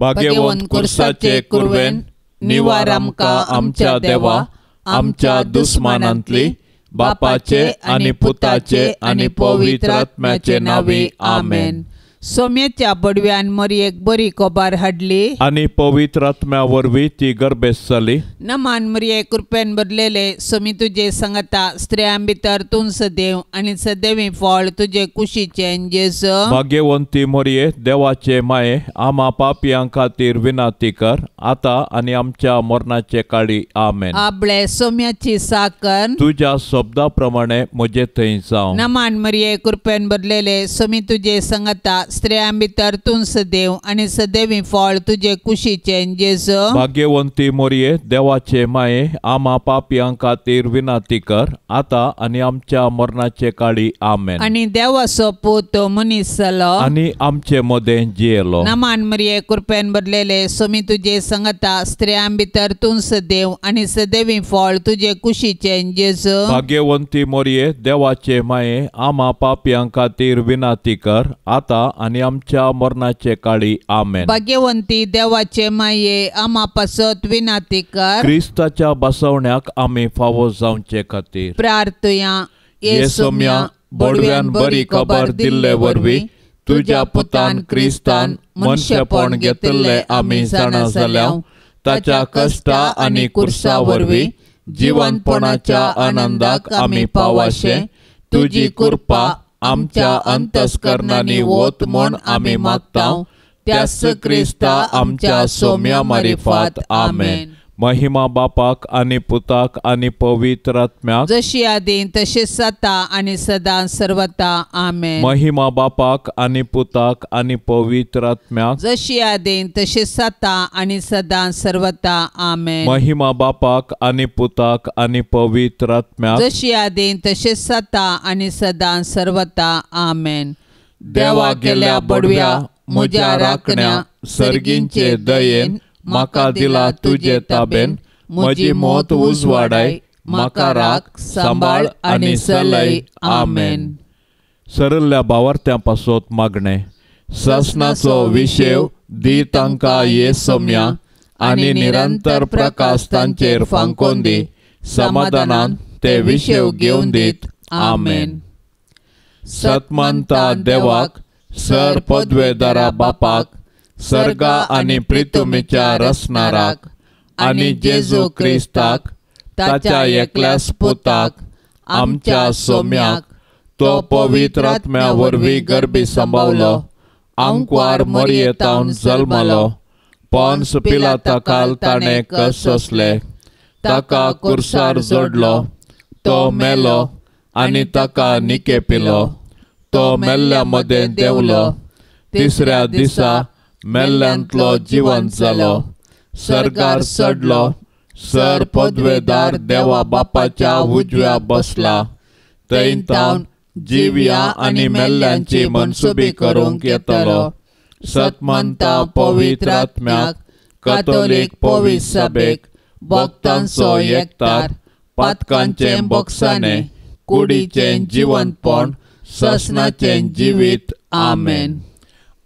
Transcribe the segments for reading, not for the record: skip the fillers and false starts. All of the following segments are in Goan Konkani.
भाग्यवंत कुर्साचे कुरवेन निवार आमकां आमच्या देवा आमच्या दुस्मानांतली बापाचे आनी पुताचे आनी पवित्र आत्म्याचे नांवे आमेन. सोम्याच्या बडव्यान मरयेक बरी खबर हाडली आनी पवित्र आत्म्या वरवीं ती गर्भेस्त जाली. नमान मरये कृपेन भरलेले सोमी तुजे सांगता स्त्रियां भितर तूं सदैव आनी सदैवी फळ तुजे कुशीचें जेजू. भाग्यवंती मरये देवाचे माये आमा पापयां खातीर विनंती कर आतां आनी आमच्या मरणाचे काळी आमेन. आपले सोम्याची साकर तुज्या शब्दा प्रमाणे म्हजे थंय जावं. नमान मरये कृपेन भरलेले सोमी तुजे सांगता स्त्रियां भितर तूं सदैव आनी सदैवी फळ तुजे कुशीचें जेजू. भाग्यवंती मरये देवाचे माये आमा पापयां खातीर विनंती कर आतां आनी आमच्या मरणाचे काळी आमेन. आनी देवाचो पूत मनीस जालो आनी आमचे मदें जियेलो. नमान मरये कृपेन भरलेले सोमी तुजे सांगता स्त्रियां भितर तूं सदैव आनी सदैवी फळ तुजे कुशीचें जेजू. भाग्यवंती मरये देवाचे माये आमा पापयां खातीर विनंती कर आतां आनी आमच्या मरणाचे काळी आमेन. भाग्यवंती देवाचे माये आमा पासत विनंती कर. क्रिस्ताच्या बसवण्याक आमी फावो जावचे खातीर प्रार्थुया. ये सोम्या बडव्यान बरी खबर दिल्ले वरवीं तुज्या पुतान क्रिस्तान मनशेपण घेतिल्ले आमी जाणा जाल्या ताच्या कश्टा आनी कुर्सा वरवीं जिवनपणाच्या आनंदाक आमी पावाशे तुजी कृपा आमच्या अंतस्करणांनी वत म्हूण आमी मागता त्याच क्रिस्ता आमच्या सोम्या मारिफात आमेन. महिमा बापाक आनी पुताक आनी पवित्र आत्म्याक जशी आदी तशी सता आनी सदां सर्वता आमेन. महिमा बापाक आनी पुताक आनी पवित्र आत्म्याक जशी आदी तशी सता आनी सदां सर्वता आमेन. महिमा बापाक आनी पुताक आनी पवित्र आत्म्याक जशी आदी तशी सता आनी सदां सर्वता आमेन. देवा गेल्या बडव्या म्हज्या राखण्या सर्गींचे दयेन म्हाका दिला तुजे ताबेन म्हजी मौत उजवाडाय म्हाका राख सांबाळ आनी सलय आमेन. सरल्ल्या भावार्थ्यां पासत मागणें सासणाचो विशेव दी तांकां ये सम्या आनी निरंतर प्रकाश तांचेर फांकोन दी समाधानान ते विशेव घेवन दीत आमेन. सतमानता देवाक सर पदवेदारा बापाक सर्गा आनी प्रितुमीच्या रसनाराक आनी जेजू क्रिस्ताक ताच्या एकल्याच पुताक आमच्या सोम्याक तो पवित्र आत्म्या वरवीं गर्भी सांबावलो आंकवार मरयेतावन जल्मलो पोन्स पिलाता काल ताणें कस सोंसले ताका कुर्सार जोडलो तो मेलो आनी ताका निके पिलो तो मेल्ल्या मदें देंवलो तिसऱ्या दिसा मेल्ल्यांतलो जिवंत जालो सर्गार चडलो सर पदवेदार देवा बापाच्या उजव्या बसला थंय तावन जिव्या आनी मेल्ल्यांची मनसुबी करूंक येतलो. सतमानता पवित्र आत्म्याक कथोलीक पवित्र सभेक भक्तांचो एकतार पातकांचें बक्षाणें कुडीचें जिवंतपण ससनाचें जिवीत आमेन.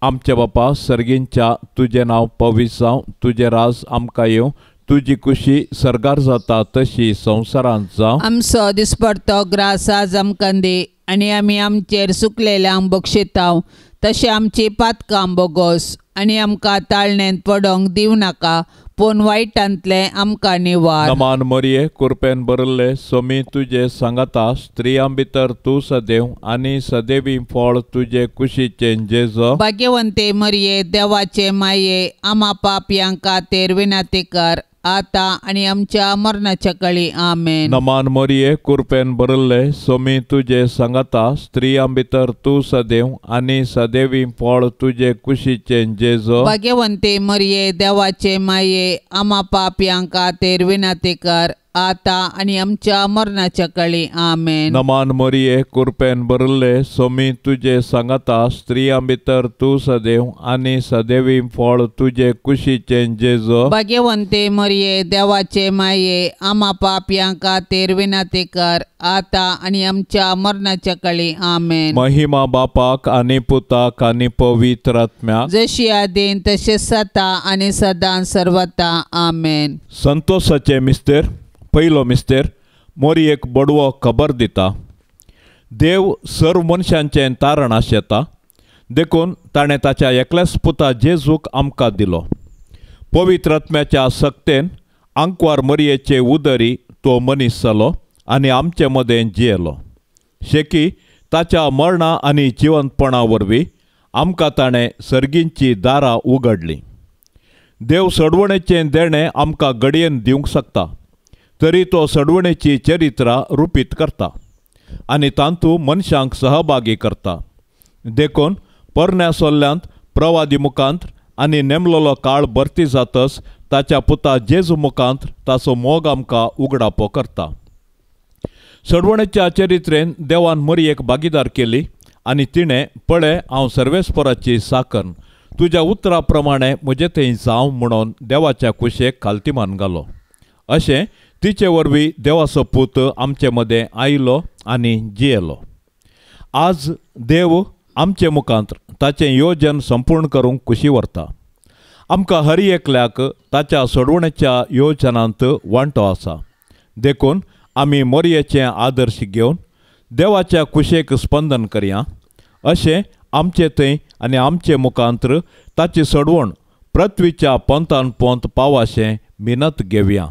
आमच्या बापा सर्गींच्या तुजें नांव पवित्र जावं तुजें राज आमकां येवं तुजी कुशी सर्गार जाता तशी संवसारांत जावं. आमचो दिसपडतो ग्रास आज आमकां दी आनी आमी आमचेर सुकलेल्यांक बक्षितांव तशें आमची पातकां बोगोस आनी आमकां ताळणेंत पडोंक दिवं नाका पूण वायटांतलें आमकां निवार. नमान मरये कुरपेन भरिल्ले सोमी तुजे सांगाता स्त्रियां भितर तूं सदैव आनी सदैवी फळ तुजे कुशीचें जेजू. भाग्यवंते मरये देवाचे माये आमा पापयां खातीर विनंती कर आतां आनी आमच्या मरणाच्या कळी आमेन. नमान मरये कुरपेन भरिल्ले सोमी तुजे सांगाता स्त्रियां भितर तूं सदैव आनी सदैवी फळ तुजे कुशीचें जेजू. भाग्यवंते मरये देवाचे माये आमा पापयां खातीर विनंती कर आतां आनी आमच्या मरणाच्या काळी. आमेन. नमान मरिये, कृपेन भरिल्ले, सोमी तुजे सांगाता, स्त्रियां भितर तूं सदैव आनी सदैवी फळ तुजे कुशीचें जेजू. भाग्यवंते मरिये, देवाचे माये, आमा पापयां खातीर विनंती कर, आतां आनी आमच्या मरणाच्या काळी. आमेन. महिमा बापाक आनी पुताक आनी पवित्र आत्म्याक, जशी आदीन तशें सता आनी सदां सर्वता. आमेन. संतोषाचे मिस्तेर. पयलो मिस्तेर, मोरयेक बडवो खबर दिता. देव सर्व मनशांचें तारण आशेता, देखून ताणें ताच्या एकल्याच पुता जेजूक आमकां दिलो. पवित्र आत्म्याच्या सक्तेन आंकवार मरयेचे उदरी तो मनीस जालो आनी आमचे मदें जियेलो. शेकी ताच्या मरणा आनी जिवंतपणा वरवीं आमकां ताणें सर्गींची दारां उगडलीं. देव सडवणेचें देणें आमकां घडयेन दिवंक शकता, तरी तो सडवणेची चरित्रां रुपीत करता आनी तांतू मनशांक सहभागी करता. देखून पोरण्या सोल्ल्यांत प्रवादी मुखांत आनी नेमलोलो काळ भरती जातच ताच्या पुता जेजू मुखांत ताचो मोग आमकां उगडापो करता. सडवणेच्या चरित्रेन देवान मरयेक भागीदार केली आनी तिणें पळय हांव सर्वेस्पराची साकन, तुज्या उतरा प्रमाणे म्हजे थंय जावं म्हणून देवाच्या कुशेक खालतीमान घालो. अशें तिचे वरवीं देवाचो पूत आमचे मदें आयलो आनी जियेलो. आज देव आमचे मुखांत ताचें योजन संपूर्ण करूंक खुशी व्हरता. आमकां हर एकल्याक ताच्या सोडवणेच्या योजनांत वांटो आसा. देखून आमी मोरयेचें आदर्श घेवन देवाच्या कुशेक स्पंदन करया. अशें आमचे थंय आनी आमचे मुखांत्र ताची सोडवण पृथ्वीच्या पोंतान पोंत पावाशें मिनत घेवया.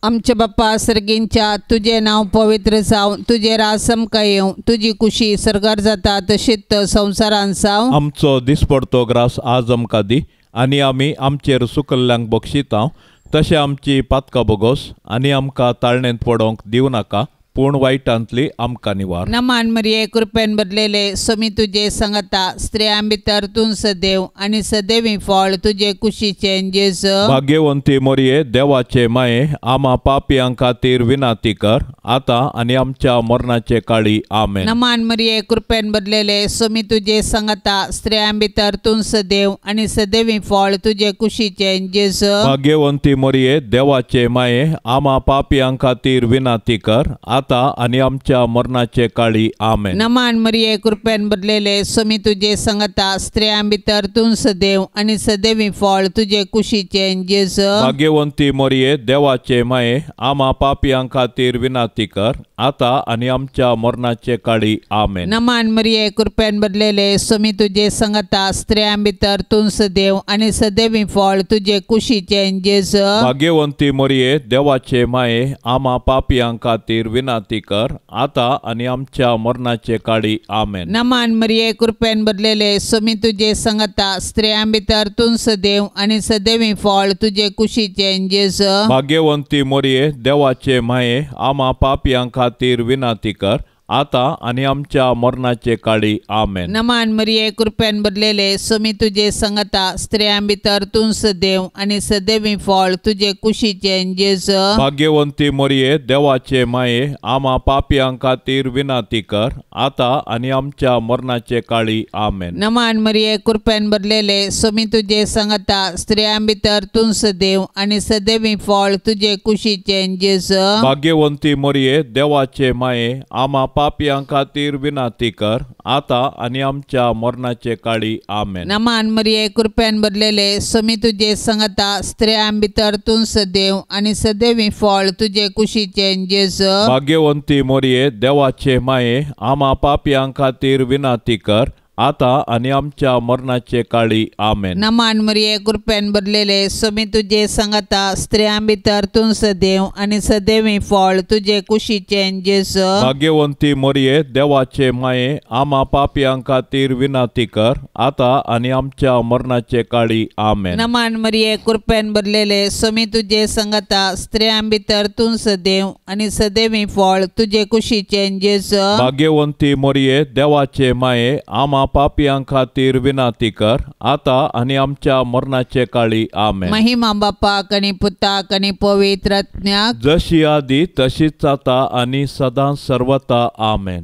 आमच्या बाप्पा सर्गींच्या, तुजें नांव पवित्र जावं, तुजें राज आमकां येवं, तुजी कुशी सर्गार जाता तशीच संवसारान जावं. आमचो दिसपडतो ग्रास आज आमकां दी आनी आमी आमचेर सुकल्ल्यांक बक्षिता तशें आमची पातकां बोगोस आनी आमकां ताळणेंत पडोवंक दिवं नाका, पूण वायटांतली आमकां निवार. नमान मरिये, कृपेन भरलेले, सोमी तुजे संगता, स्त्रियां भितर तूं सदैव आनी सदैवी फळ तुजे कुशीचें जेजू. भाग्यवंती मरिये, देवाचे माये, आमा पापयां खातीर विनंती कर, आतां आनी आमच्या मरणाचे काळी. आमेन. नमान मरिये, कृपेन भरलेले, सोमी तुजे संगता, स्त्रियां भितर तूं सदैव आनी सदैवी फळ तुजे कुशीचें जेजू. भाग्यवंती मरिये, देवाचे माये, आमा पापयां खातीर विनंती कर, आतां आनी आमच्या मरणाचे काळी. आमेन. नमान मरिये, कृपेन भरलेले, सोमी तुजे संगता, स्त्रियां भितर तूं सदैव आनी सदैवी फळ तुजे कुशीचें जेजू. भाग्यवंती मरिये, देवाचे माये, आमा पापयां खातीर विनंती कर, आतां आनी आमच्या मरणाचे काळी. आमेन. नमान मरिये, कृपेन भरलेले, सोमी तुजे संगता, स्त्रियां भितर तूं सदैव आनी सदैवी फळ तुजे कुशीचें जेजू. भाग्यवंती मरिये, देवाचे माये, आमा पापयां खातीर विनंती कर, आतां आनी आमच्या मरणाचे काळी. आमेन. नमान मरिये, कृपेन भरलेले, सोमी तुजे संगता, स्त्रियां भितर तूं सदैव आनी सदैवी फळ तुजे कुशीचें जेजू. भाग्यवंती मरिये, देवाचे माये, आमा पापयां खातीर विनंती कर, आतां आनी आमच्या मरणाचे काळी. आमेन. नमान मरिये, कृपेन भरलेले, सोमी तुजे संगता, स्त्रियां भितर तूं सदैव आनी सदैवी फळ तुजे कुशीचें जेजू. भाग्यवंती मरिये, देवाचे माये, आमा पापयां खातीर विनंती कर, आतां आनी आमच्या मरणाचे काळी. आमेन. नमान मरिये, कृपेन भरलेले, सोमी तुजे संगता, स्त्रियां भितर तूं सदैव आनी सदैवी फळ तुजे कुशीचें जेजू. भाग्यवंती मरिये, देवाचे माये, आमा पापयां खातीर विनंती कर, आतां आनी आमच्या मरणाचे काळी. आमेन. नमान मरिये, कृपेन भरलेले, सोमी तुजे संगता, स्त्रियां भितर तूं सदैव आनी सदैवी फळ तुजे कुशीचें जेजू. भाग्यवंती मरिये, देवाचे माये, आमा पापयां खातीर विनंती कर, आतां आनी आमच्या मरणाचे काळी. आमेन. नमान मरिये, कृपेन भरलेले, सोमी तुजे संगता, स्त्रियां भितर तूं सदैव आनी सदैवी फळ तुजे कुशीचें जेजू. भाग्यवंती मरिये, देवाचे माये, आमा पापयां खातीर विनंती कर, आतां आनी आमच्या मरणाचे काळी. आमेन. नमान मरिये, कृपेन भरलेले, सोमी तुजे संगता, स्त्रियां भितर तूं सदैव आनी सदैवी फळ तुजे कुशीचें जेजू. भाग्यवंती मरिये, देवाचे माये, आमा आमा पापयां खातीर विनाती कर आता आनी आमच्या मरणाचे काळी. आमेन. महिमा बापाक आनी पुताक आनी पवित्र आत्म्याक, जशी आदी तशीच आता आनी सदां सर्वता. आमेन.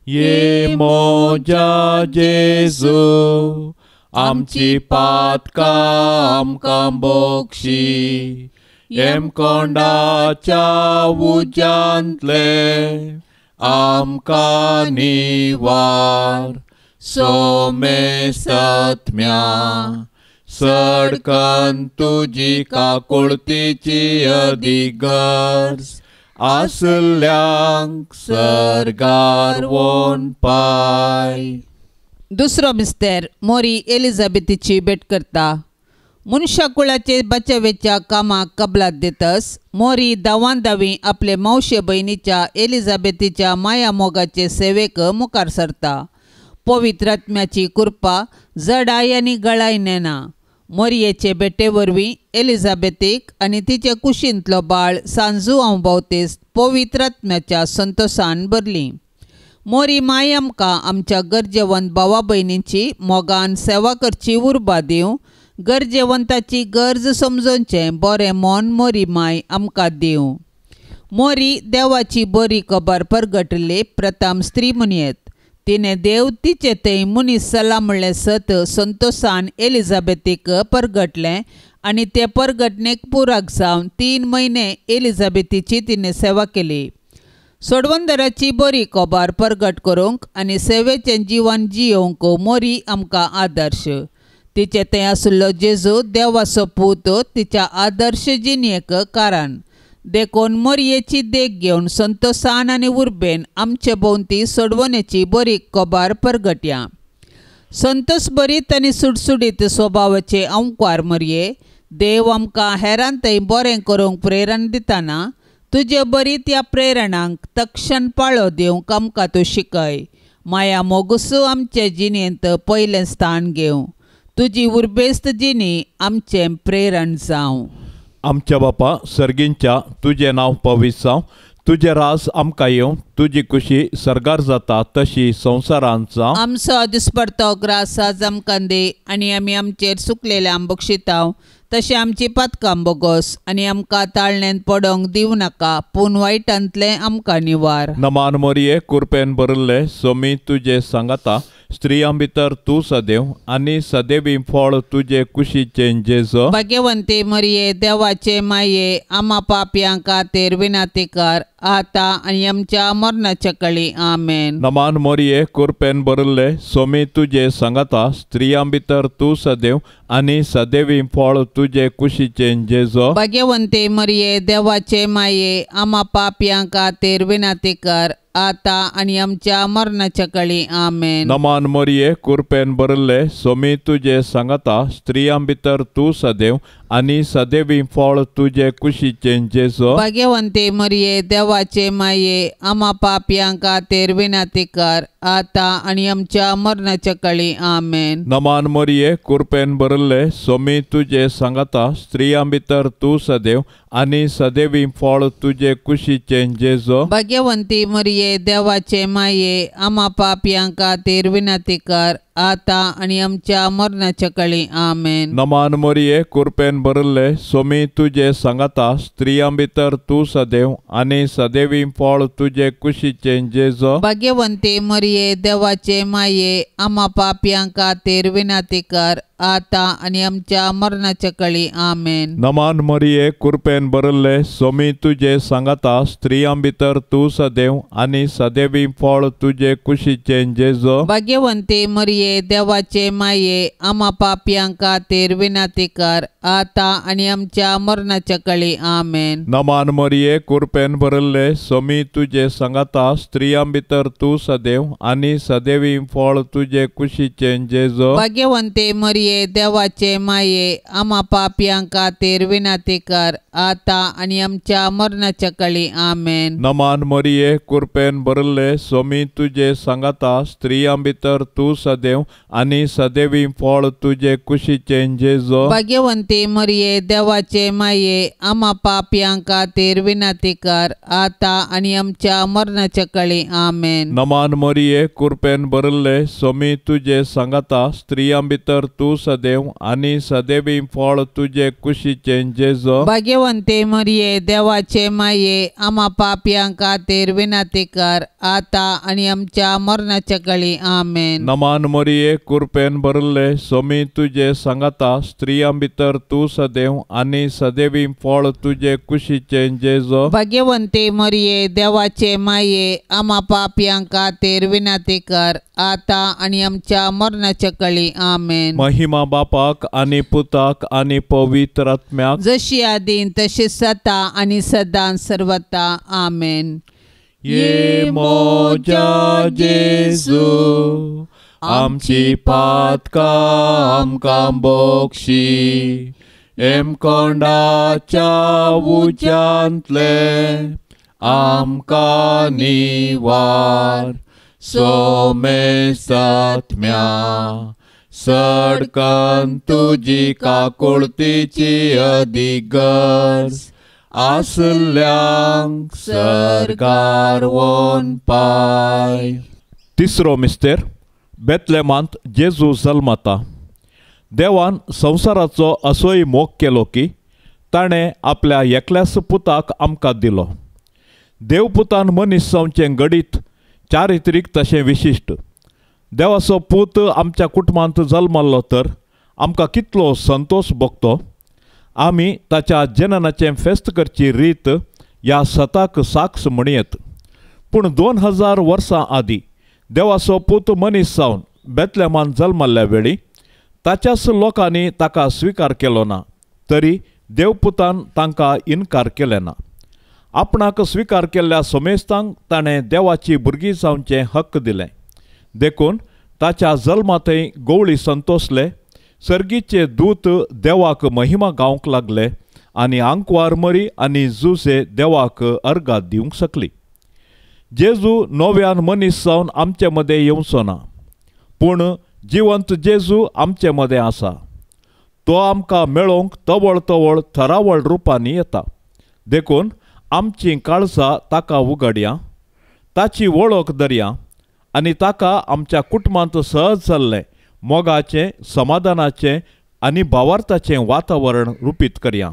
ये मोजा जेजू आमची पातकां आमकां बोक्षी, येमकोंडाच्या उज्यांतले आमकां निवार. सोमेसत्म्या सडकन तुजी काकुळतीची अधिगर्ज आसल्यांक सर्गार वोन पाय. दुसरो मिस्तेर मोरी एलिझाबेथीची भेट करता. मनशाकुळाचे बचावेच्या कामाक कबलात दितस मोरी दावान दावी आपले मावशे भयणीच्या एलिझाबेथीच्या माया मोगाचे सेवेक मुखार सरता. पवित्र आत्म्याची कृपा जडाय आनी गळाय नेना. मोरयेचे भेटे वरवीं एलिझाबेथीक आनी तिचे कुशींतलो बाळ सांजू हांव बावतेस पवित्र आत्म्याच्या संतोसान भरली. मोरी माय आमकां आमच्या गरजेवंत भावा भयणींची मोगान सेवा करची उर्बा दिवं. गरजेवंताची गरज समजोवचें बरें मन मोरी माय आमकां दिवं. मोरी देवाची बरी खबर परगटली प्रथम स्त्री म्हणयेत. तिणें देव तिचे थंय मनीस जाला म्हणलें सत संतोसान एलिझाबेथीक परगटलें आनी ते परगटणेक पुराक जावन 3 म्हयने एलिझाबेथीची तिणें सेवा केली. सोडवंदराची बरी खबर परगट करूंक आनी सेवेचें जिवन जियोवंक मोरी आमकां आदर्श. तिचे थंय आशिल्लो जेजू देवाचो पूत तिच्या आदर्श जिणेक कारण. देखून मोरयेची देख घेवन संतोसान आनी उर्बेन आमचे भोंवती सोडवणेची बरी खबर परगटया. संतोष बरीत आनी सुडसुडीत स्वभावाचे अंकार मोरये देव आमकां हेरान थंय बरें करूंक प्रेरणा दितना तुजे बरी त्या प्रेरणांक तक्षण पाळो दिवंक आमकां तूं शिकय. माया मोगुसू आमचे जिणेंत पयलें स्थान घेवं. तुजी उर्बेस्त जिणी आमचें प्रेरण जावं. आमच्या बापा सर्गींच्या तुजें नांव पवित्र जावं, तुजें राज आमकां येवं, तुजी खुशी सर्गार जाता तशी संवसारांत जावं. आमचो दिसपडतो ग्रास आज आमकां दी आनी आमी आमचेर सुकलेल्या बक्षिताव तशें आमची पातकां बोगोस आनी आमकां ताळण्यांत पडोंक दिवं नाका, पूण वायटांतलें आमकां निवार. नमान मोरये कुरपेन भरिल्ले सोमी तुजे सांगाता, स्त्रियां भितर तूं सदैव आनी सदैवी फळ तुजे कुशीचें जेजू. भाग्यवंती मरिये देवाचे माये आमा पापयां खातीर विनंती कर आता आनी आमच्या मरणाच्या कळी. आमेन. नमान मोरये कुरपेन भरिल्ले सोमी तुजे सांगाता, स्त्रियां भितर तूं सदैव आनी सदैवी फळ तुजे कुशीचें जेजू. भाग्यवंती मरिये देवाचे माये आमा पापयां खातीर विनंती कर आता आनी आमच्या मरणाच्या कळी. आमेन. नमान मोरये कुरपेन भरिल्ले सोमी तुजे सांगाता, स्त्रियां भितर तूं सदैव आनी सदैवी फळ तुजे कुशीचें जेजू. भाग्यवंती मरिये देवाचे माये आमा पापयां खातीर विनंती कर आता आनी आमच्या मरणाच्या कळी. आमेन. नमान मोरये कुरपेन भरिल्ले सोमी तुजे सांगाता, स्त्रियां भितर तूं सदैव आनी सदैवी फळ तुजे कुशीचें जेजू. भाग्यवंती मरिये देवाचे माये आमा पापयां खातीर विनंती कर आता आनी आमच्या मरणाच्या कळी. आमेन. नमान मोरये कुरपेन भरिल्ले सोमी तुजे सांगाता, स्त्रियां भितर तूं सदैव आनी सदैवी फळ तुजे कुशीचें जेजू. भाग्यवंती मरिये देवाचे माये आमा पापयां खातीर विनंती कर आता आनी आमच्या मरणाच्या कळी. आमेन. नमान मोरये कुरपेन भरिल्ले सोमी तुजे सांगाता, स्त्रियां भितर तूं सदैव आनी सदैवी फळ तुजे कुशीचें जेजू. भाग्यवंती मरिये देवाचे माये आमा पापयां खातीर विनंती कर आता आनी आमच्या मरणाच्या कळी. आमेन. नमान मोरये कुरपेन भरिल्ले सोमी तुजे सांगाता, स्त्रियां भितर तूं सदैव आनी सदैवी फळ तुजे कुशीचें जेजू. भाग्यवंती मरिये मरिये देवाचे माये आमा पापयां खातीर विनंती कर आतां आनी आमच्या मरणाच्या कळी आमेन. नमान मरिये कृपेन भरिल्ले स्वामी तुजे सांगाता स्त्रियां भितर तूं सदैव आनी सदैवी फळ तुजे कुशीचें जेजू. भाग्यवंती मरिये देवाचे माये आमा पापयां खातीर विनंती कर आतां आनी आमच्या मरणाच्या कळी आमेन. नमान मरिये कृपेन भरिल्ले स्वामी तुजे सांगाता स्त्रियां भितर तूं सदैव आनी सदैवी फळ तुजे कुशीचें जेजू. भाग्यवंती मरिये देवाचे माये आमा पापयां खातीर विनंती कर आतां आनी आमच्या मरणाच्या कळी आमेन. नमान मरिये कृपेन भरिल्ले स्वामी तुजे सांगाता स्त्रियां भितर तूं सदैव आनी सदैवी फळ तुजे कुशीचें जेजू. भाग्यवंती मरिये देवाचे माये आमा पापयां खातीर विनंती कर आतां आनी आमच्या मरणाच्या कळी आमेन. महिमा बापाक आनी पुताक आनी पवित्र आत्म्याक जशी आदीन तशी सता आनी सदां सर्वता आमेन. ये मोजा जेजू आमची पातकां आमकां बक्षी एमकोंडाच्या उज्यांतले आमकां निवार सोमेसात्म्या सडकन तुजी काकुळतीची अधिगर्ज आसल्यांक सरकार वोन पाय. तिसरो मिस्तेर बेतलेमांत जेजू जल्मता. देवान संवसाराचो असोय मोग केलो की ताणें आपल्या एकल्याच पुताक आमकां दिलो. देवपुतान मनीस जावचें घडीत चारित्रीक तशें विशिश्ट. देवाचो पूत आमच्या कुटुंबांत जल्मल्लो तर आमकां कितलो संतोश भोगतो. आमी ताच्या जननाचें फेस्त करची रीत ह्या सताक साक्ष म्हणयेत. पूण 2000 वर्सां आदीं देवाचो पूत मनीस जावन बेतलेमान जल्मल्ल्या वेळी ताच्याच लोकांनी ताका स्विकार केलो ना, तरी देवपुतान तांकां इनकार केले ना. आपणाक स्विकार केल्ल्या समेस्तांक ताणें देवाची भुरगीं जावचें हक्क दिलें. देखून ताच्या जल्मांतय गवळी संतोसले, सर्गीचे दूत देवाक महिमा गावंक लागले आनी आंकवार मरी आनी जुसे देवाक अर्गात दिवंक शकली. जेजू नव्यान मनीस जावन आमचे मदें येवचो ना, पूण जिवंत जेजू आमचे मदें आसा. तो आमकां मेळोवंक तवळ तवळ थरावळ रुपांनी येता. देखून आमचीं काळजां ताका उगडया, ताची वळख धरया आनी ताका आमच्या कुटुंबांत सहज जाल्लें मोगाचें, समाधानाचें आनी भावार्थाचें वातावरण रुपीत करया.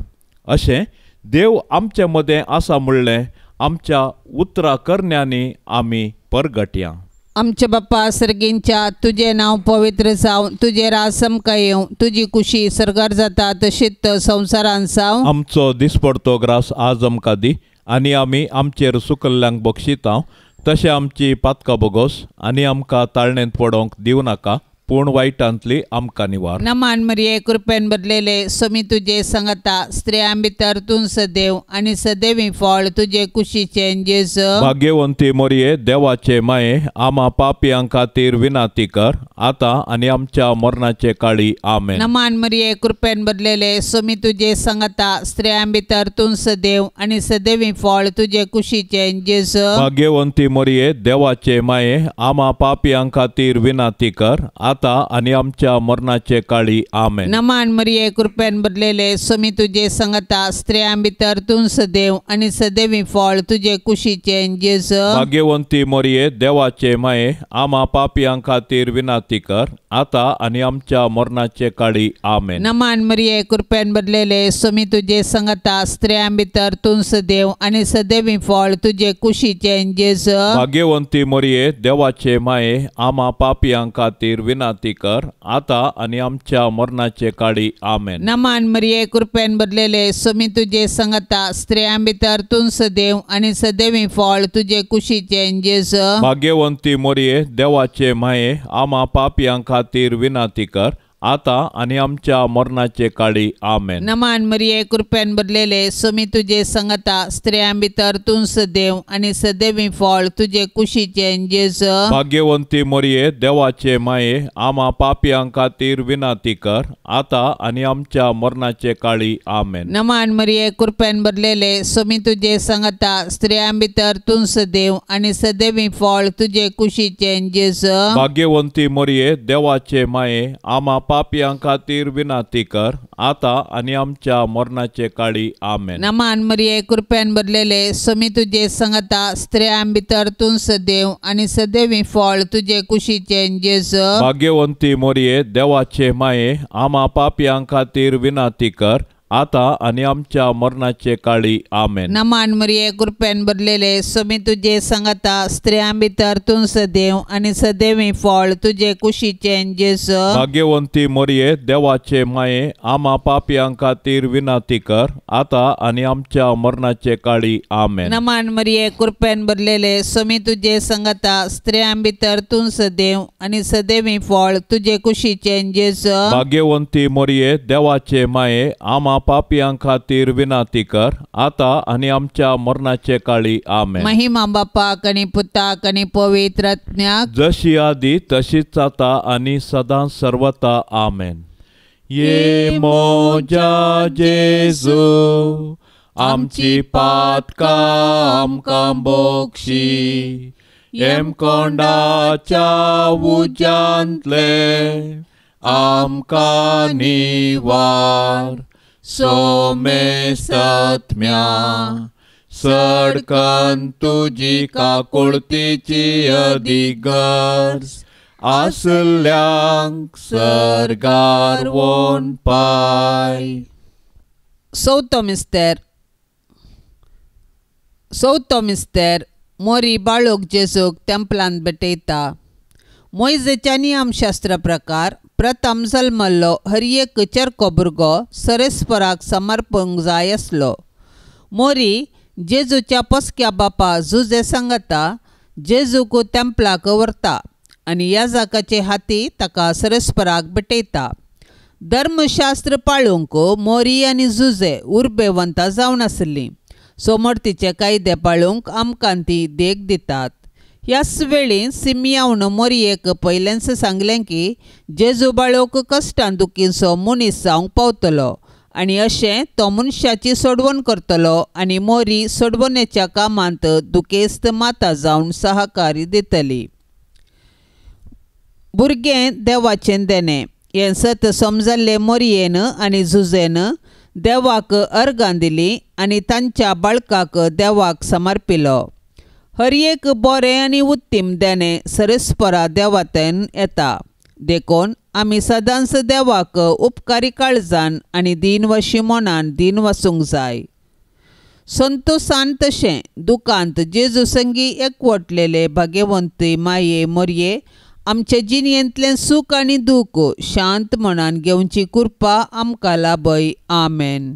अशें देव आमचे मदें आसा म्हणलें आमच्या उतरा करण्यांनी आमी परगटया. आमच्या बाप्पा सर्गींच्या तुजें नांव पवित्र जावं, तुजें राज आमकां येवं, तुजी कुशी सर्गार जाता तशीच संवसारान जावं. आमचो दिसपडतो ग्रास आज आमकां दी आनी आमी आमचेर सुकल्ल्यांक बक्षिता तशें आमची पातकां बोगोस आनी आमकां ताळणेंत पडोवंक दिवं नाका, पूण वायटांतली आमकां निवार. नमान मरिये कृपेन भरलेले स्वामी तुजे सांगाता स्त्रियां भितर तूं सदैव आनी सदैवी फळ तुजे कुशीचें जेजू. भाग्यवंती मरिये देवाचे माये आमा पापयां खातीर विनंती कर आतां आनी आमच्या मरणाचे काळी आमेन. नमान मरिये कृपेन भरलेले स्वामी तुजे सांगाता स्त्रियां भितर तूं सदैव आनी सदैवी फळ तुजे कुशीचें जेजू. भाग्यवंती मरिये देवाचे माये आमा पापयां खातीर विनंती कर आतां आनी आमच्या मरणाचे काळी आमेन. नमान मरिये कृपेन भरलेले स्वामी तुजे सांगाता स्त्रियां भितर तूं सदैव आनी सदैवी फळ तुजे कुशीचें जेजू. भाग्यवंती मरिये देवाचे माये आमा पापयां खातीर विनंती कर आतां आनी आमच्या मरणाचे काळी आमेन. नमान मरिये कृपेन भरलेले स्वामी तुजे सांगाता स्त्रियां भितर तूं सदैव आनी सदैवी फळ तुजे कुशीचें जेजू. भाग्यवंती मरिये देवाचे माये आमा पापयां खातीर विनंती कर आतां आनी आमच्या मरणाचे काळी आमेन. नमान मरिये कृपेन भरलेले स्वामी तुजे सांगाता स्त्रियां भितर तूं सदैव आनी सदैवी फळ तुजे कुशीचें जेजू. भाग्यवंती मरिये देवाचे माये आमा पापयां खातीर विनंती कर आता आनी आमच्या मरणाचे काळी आमेन. नमान मरिये कृपेन भरलेले स्वामी तुजे संगता स्त्रियां भितर तूं सदैव आनी सदैवी फळ तुजे कुशीचें जेजू. भाग्यवंती मरिये देवाचे माये आमा पापयां खातीर विनंती कर आता आनी आमच्या मरणाचे काळी आमेन. नमान मरिये कृपेन भरलेले स्वामी तुजे संगता स्त्रियां भितर तूं सदैव आनी सदैवी फळ तुजे कुशीचें जेजू. भाग्यवंती मरिये देवाचे माये आमा पापयां खातीर विनंती कर आता आनी आमच्या मरणाचे काळी आमेन. नमान मरिये कृपेन भरलेले स्वामी तुजे संगता स्त्रियां भितर तूं सदैव आनी सदैवी फळ तुजे कुशीचें जेजू. भाग्यवंती मरिये देवाचे माये आमा पापयां खातीर विनंती कर आता आनी आमच्या मरणाचे काळी आमेन. नमान मरिये कृपेन भरलेले स्वामी तुजे संगता स्त्रियां भितर तूं सदैव आनी सदैवी फळ तुजे कुशीचें जेजू. भाग्यवंती मरिये देवाचे माये आमा पापयां खातीर विनंती कर आता आनी आमच्या मरणाचे काळी आमेन. नमान मरिये कृपेन भरलेले स्वामी तुजे संगता स्त्रियां भितर तूं सदैव आनी सदैवी फळ तुजे कुशीचें जेजू. भाग्यवंती मरिये देवाचे माये आमा पापयां खातीर विनंती कर आता आनी आमच्या मरणाचे काळी आमेन. महिमा बापाक आनी पुताक आनी पवित्र आत्म्याक, जशी आदी तशीच आता आनी सदां सर्वता आमेन. ये मोजा जेजू आमची पातकां आमकां बोक्षी येमकोंडाच्या उज्यांतले आमकां निवार सोमेसत्म्या सडकन तुजी काकुळतीची अधिगर्ज आसल्यांक सर्गार वोन पाय. चवथो मिस्तेर. चवथो मिस्तेर मोरी बाळूक जेजूक तेंपलांत भेटयता. मोयजेच्या नियमशास्त्र प्रकार प्रथम जल्मल्लो हर एक चरको भुरगो सरेस्पराक समर्पूंक जाय आसलो. मोरी जेजूच्या पोसक्या बापा जुजे सांगता जेजूक तेंपलाक व्हरता आनी याजकाचे हाती ताका सरेस्पराक भेटयता. धर्मशास्त्र पाळूंक मोरी आनी जुजे उर्बेवंता जावन आसलीं. सोमर्तीचे कायदे पाळूंक आमकां ती देख दितात. ह्याच वेळी सिमियावन मोरयेक पयलेंच सांगलें की जेजू बाळोक कश्टान दुखीचो मनीस जावंक पावतलो आनी अशें तो मनशाची सोडवण करतलो आनी मोरी सोडवणेच्या कामांत दुखेस्त माता जावन सहकारी दितली. भुरगें देवाचें देणें हें सत समजल्लें मोरयेन आनी जुजेन देवाक अर्गां दिली आनी तांच्या बाळकाक देवाक समर्पिलो. हर एक बरें आनी उत्तीम देणें सरेस्परा देवांतल्यान येता. देखून आमी सदांच देवाक उपकारी काळजान आनी दीनवशी मनान दीन वसूंक जाय. संतोसान तशें दुकांत जेजू संगी एकवटलेले भाग्यवंती माये मोरये आमचे जिणेंतलें सूख आनी दूख शांत मनान घेवची कृपा आमकां लाभय. आमेन.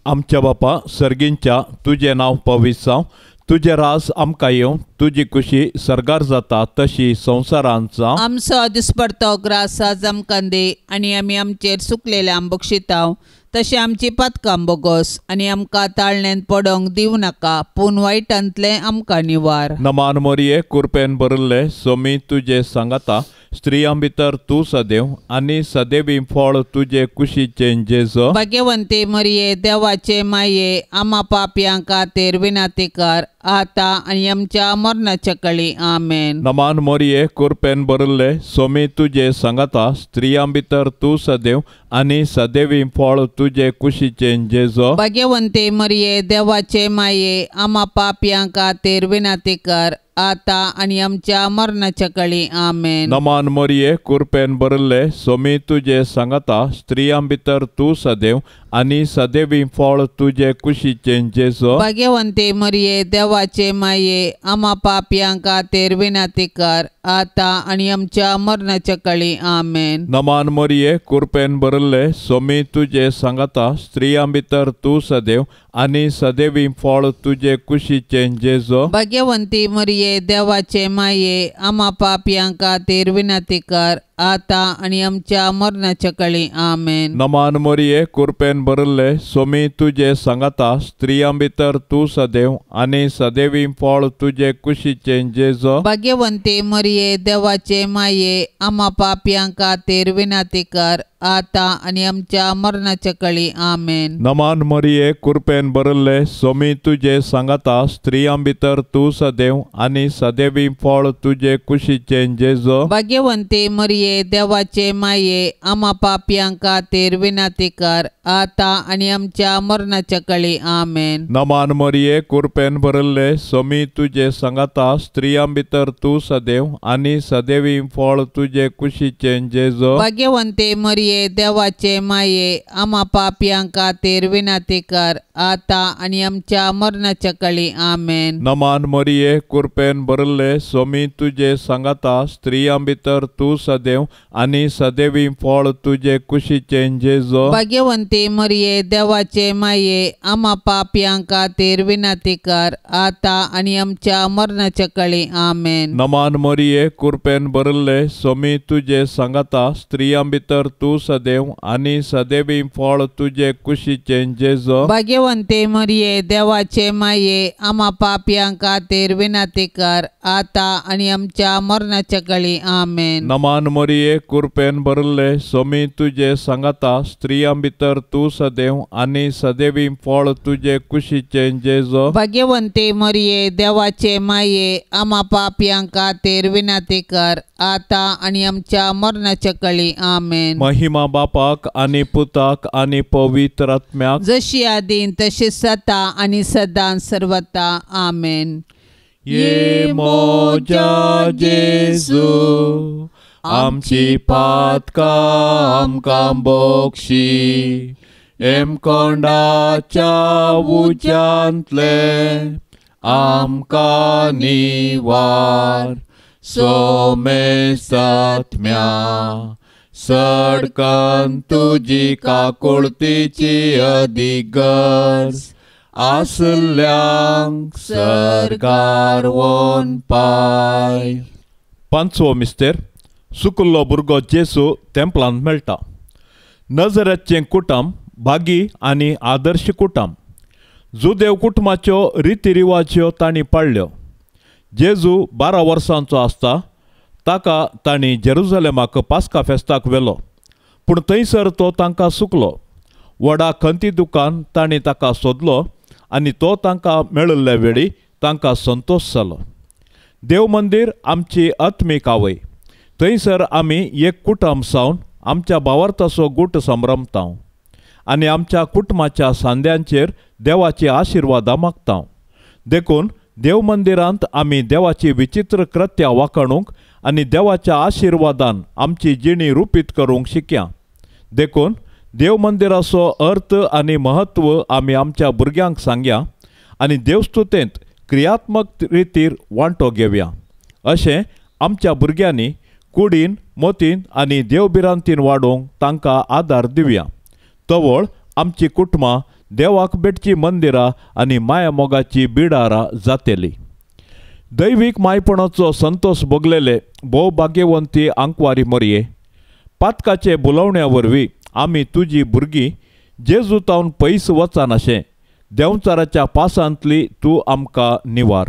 आमच्या बापा सर्गींच्या तुजें नांव पवित्र जावं, तुजें रास आमकां येवं, तुजी खुशी सर्गार जाता तशी संवसारांत जावं. आमचो दिसपडतो ग्रास आज आमकां दी आनी आमी आमचेर सुकलेल्यांक बक्षितांव तशें आमची पातकां बोगोस आनी आमकां ताळण्यांत पडोंक दिवं नाका पूण वायटांतलें आमकां निवार. नमान मोरये कुरपेन भरिल्ले सोमी तुजे सांगाता स्त्रियां भितर तूं सदैव आनी सदैवी फळ तुजे कुशीचें जेजू. भाग्यवंती मरिये देवाचे माये आमा पापयां खातीर विनंती कर आतां आनी आमच्या मरणाच्या कळी. आमेन. नमान मोरये कुरपेन भरिल्ले सोमी तुजे सांगाता स्त्रियां भितर तूं सदैव आनी सदैवी फळ तुजे कुशीचें जेजू. भाग्यवंती मरिये देवाचे माये आमा पापयां खातीर विनंती कर आतां आनी आमच्या मरणाच्या कळी. आमेन. नमान मोरये कुरपेन भरिल्ले सोमी तुजे सांगाता स्त्रियां भितर तूं सदैव आनी सदैवी फळ तुजे कुशीचें जेजू. भाग्यवंती मरिये देवाचे माये आमा पापयां खातीर विनंती कर आतां आनी आमच्या मरणाच्या कळी. आमेन. नमान मोरये कुरपेन भरिल्ले सोमी तुजे सांगाता स्त्रियां भितर तूं सदैव आनी सदैवी फळ तुजे कुशीचें जेजू. भाग्यवंती मरिये देवाचे माये आमा पापयां खातीर विनंती कर आतां आनी आमच्या मरणाच्या काळी. आमेन. नमान मरिये, कृपेन भरिल्ले, सोमी तुजे सांगाता, स्त्रियां भितर तूं सदैव आनी सदैवी फळ तुजे कुशीचें जेजू. भाग्यवंती मरिये, देवाचे माये, आमा पापयां खातीर विनंती कर, आतां आनी आमच्या मरणाच्या काळी. आमेन. नमान मरिये, कृपेन भरिल्ले, सोमी तुजे सांगाता, स्त्रियां भितर तूं सदैव आनी सदैवी फळ तुजे कुशीचें जेजू. भाग्यवंती मरिये, देवाचे माये, आमा पापयां खातीर विनंती कर, आतां आनी आमच्या मरणाच्या काळी. आमेन. नमान मरिये, कृपेन भरिल्ले, सोमी तुजे सांगाता, स्त्रियां भितर तूं सदैव आनी सदैवी फळ तुजे कुशीचें जेजू. भाग्यवंती मरिये, देवाचे माये, आमा पापयां खातीर विनंती कर, आतां आनी आमच्या मरणाच्या काळी. आमेन. नमान मरिये, कृपेन भरिल्ले, सोमी तुजे सांगाता, स्त्रियां भितर तूं सदैव आनी सदैवी फळ तुजे कुशीचें जेजू. भाग्यवंती मरिये, देवाचे माये, आमा पापयां खातीर विनंती कर, आतां आनी आमच्या मरणाच्या काळी. आमेन. नमान मरिये, कृपेन भरिल्ले, सोमी तुजे सांगाता, स्त्रियां भितर तूं सदैव आनी सदैवी फळ तुजे कुशीचें जेजू. भाग्यवंती मरिये, देवाचे माये, आमा पापयां खातीर विनंती कर, आतां आनी आमच्या मरणाच्या काळी. आमेन. नमान मरिये, कृपेन भरिल्ले, सोमी तुजे सांगाता, स्त्रियां भितर तूं सदैव आनी सदैवी फळ तुजे कुशीचें जेजू. भाग्यवंती मरिये, देवाचे माये, आमा पापयां खातीर विनंती कर, आतां आनी आमच्या मरणाच्या काळी. आमेन. महिमा बापाक आनी पुताक आनी पवित्र आत्म्याक, जशी आदीन तशी सता आनी सदां सर्वता. आमेन. ये मोजा जेजू, आमची पातकां आमकां बक्षी, हेमकोंडाच्या उज्यांतले आमकां निवार, सोमेसात्म्या सडकन तुजी काकुळतीची अदीक गरज आसल्यांक सरकार वोन पाय. पांचवो मिस्तेर, सुकुल्लो भुरगो जेसू तेंपलांत मेळटा. नजरेचें कुटुंब भागी आनी आदर्श कुटुंब. जुदेव कुटुंबाच्यो रितीरिवाज्यो तांणी पाळ्ळ्यो. जेजू 12 वर्सांचो आसता ताका तांणी जेरुजलेमाक पास्का फेस्ताक व्हेलो, पूण थंयसर तो तांकां सुकलो. व्हडा खंती दुकान तांणी ताका सोदलो आनी तो तांकां मेळिल्ले वेळी तांकां संतोश जालो. देव मंदीर आमची आत्मीक आवय. थंयसर आमी एक कुटुंब सावन आमच्या भावार्थाचो गूट संभ्रमता आनी आमच्या कुटुंबाच्या सांद्यांचेर देवाची आशिर्वादां मागता. देखून देव मंदिरांत आमी देवाची विचित्र कृत्यां वाखाणूंक आनी देवाच्या आशिर्वादान आमची जिणी रुपीत करूंक शिकया. देखून देव मंदिराचो अर्थ आनी म्हत्व आमी आमच्या भुरग्यांक सांगया आनी देवस्तुतेंत क्रियात्मक रितीर वांटो घेवया. अशें आमच्या भुरग्यांनी कुडीन, मोतीन आनी देवभिरांतीन वाडोवंक तांकां आदार दिवया. तवळ आमची कुटुंबां देवाक भेटची मंदिरां आनी मायामोगाची बिडारां जातली. दैवीक मायपणाचो संतोष भोगलेले भोव भाग्यवंती आंकवारी मरये, पातकाचे बुलवण्या वरवीं आमी तुजी भुरगीं जेजू तावन पयस वचनाशें देंवचाराच्या पासांतली तूं आमकां निवार.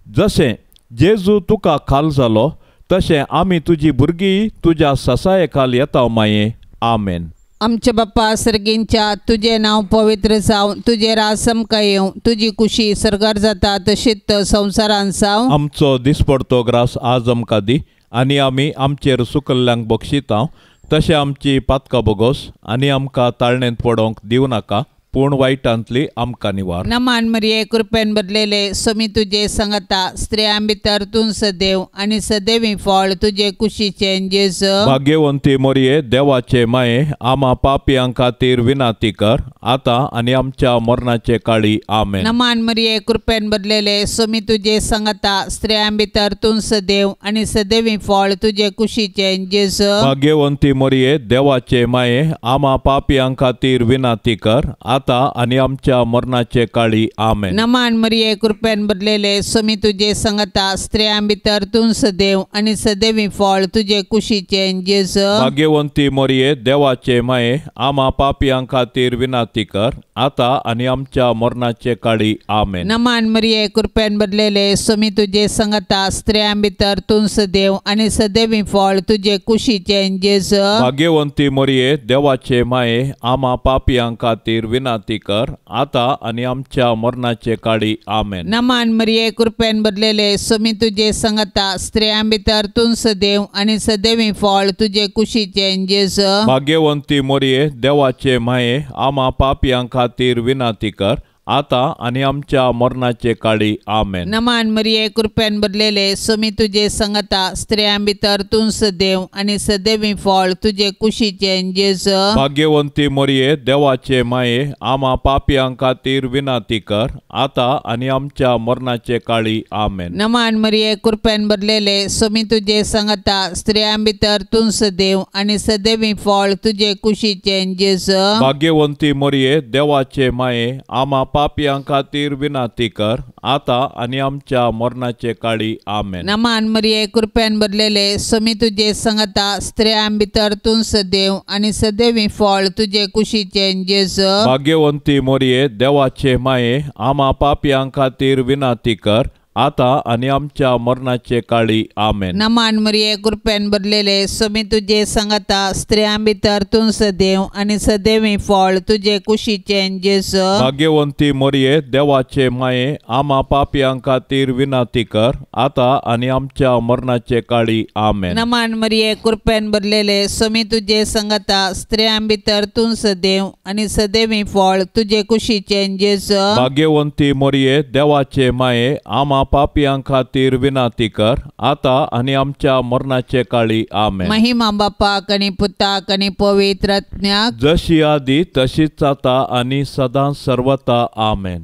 जशें जेजू तुका खाल जालो तशें आमी तुजी भुरगीं तुज्या ससाये खाल येता माये. आमेन. आमच्या बाप्पा सर्गींच्या, तुजें नांव पवित्र जावं, तुजें राज आमकां येवं, तुजी कुशी सर्गार जाता तशीच संवसारांत जावं. आमचो दिसपडतो ग्रास आज आमकां दी आनी आमी आमचेर सुकल्ल्यांक बक्षिता तशें आमची पातकां बोगोस आनी आमकां ताळणेंत पडोवंक दिवं नाका, पूण वायटांतली आमकां निवार. नमान मरिये, कृपेन भरलेले, स्वामी तुजे संगता, स्त्रियां भितर तूं सदैव आनी सदैवी फळ तुजे कुशीचें जेजू. भाग्यवंती मरिये, देवाचे माये, आमा पापयां खातीर विनंती कर, आतां आनी आमच्या मरणाचे काळी. आमेन. नमान मरिये, कृपेन भरलेले, स्वामी तुजे संगता, स्त्रियां भितर तूं सदैव आनी सदैवी फळ तुजे कुशीचें जेजू. भाग्यवंती मरिये, देवाचे माये, आमा पापयां खातीर विनंती कर, आता आनी आमच्या मरणाचे काळी आमेन. नमान मरिये कृपेन भरलेले स्वामी तुजे संगता स्त्रियां भितर तूं सदैव आनी सदैवी फळ तुजे कुशीचे जेजू. भाग्यवंती मरिये देवाचे माये आमा पापयां खातीर विनंती कर आता आनी आमच्या मरणाचे काळी आमेन. नमान मरिये कृपेन भरलेले स्वामी तुजे संगता स्त्रियां भितर तूं सदैव आनी सदैवी फळ तुजे कुशीचे जेजू. भाग्यवंती मरिये देवाचे माये आमा पापयां खातीर विनंती कर आता आनी आमच्या मरणाचे काळी आमेन. नमान मरिये कृपेन भरलेले स्वामी तुजे संगता स्त्रियां भितर तूं सदैव आनी सदैवी फळ तुजे कुशीचे जेजू. भाग्यवंती मरिये देवाचे माये आमा पापयां खातीर विनंती कर आता आनी आमच्या मरणाचे काळी आमेन. नमान मरिये कृपेन भरलेले स्वामी तुजे संगता स्त्रियां भितर तूं सदैव आनी सदैवी फळ तुजे कुशीचे जेजू. भाग्यवंती मरिये देवाचे माये आमा पापयां खातीर विनंती कर आता आनी आमच्या मरणाचे काळी आमेन. नमान मरिये कृपेन भरलेले स्वामी तुजे संगता स्त्रियां भितर तूं सदैव आनी सदैवी फळ तुजे कुशीचे जेजू. भाग्यवंती मरिये देवाचे माये आमा पापयां खातीर विनंती कर आता आनी आमच्या मरणाचे काळी आमेन. नमान मरिये कृपेन भरलेले स्वामी तुजे संगता स्त्रियां भितर तूं सदैव आनी सदैवी फळ तुजे कुशीचे जेजू. भाग्यवंती मरिये देवाचे माये आमा पापयां खातीर विनंती कर आता आनी आमच्या मरणाचे काळी आमेन. नमान मरिये कृपेन भरलेले स्वामी तुजे संगता स्त्रियां भितर तूं सदैव आनी सदैवी फळ तुजे कुशीचे जेजू. भाग्यवंती मरिये देवाचे माये आमा पापयां खातीर विनंती कर आता आनी आमच्या मरणाचे काळी आमेन. नमान मरिये कृपेन भरलेले स्वामी तुजे संगता स्त्रियां भितर तूं सदैव आनी सदैवी फळ तुजे कुशीचे जेजू. भाग्यवंती मरिये देवाचे माये आमा पापयां खातीर विनंती कर आता आनी आमच्या मरणाचे काळी आमेन. महिमा बापाक आनी पुताक आनी पवित्र आत्म्याक, जशी आदी तशीच आता आनी सदां सर्वता आमेन.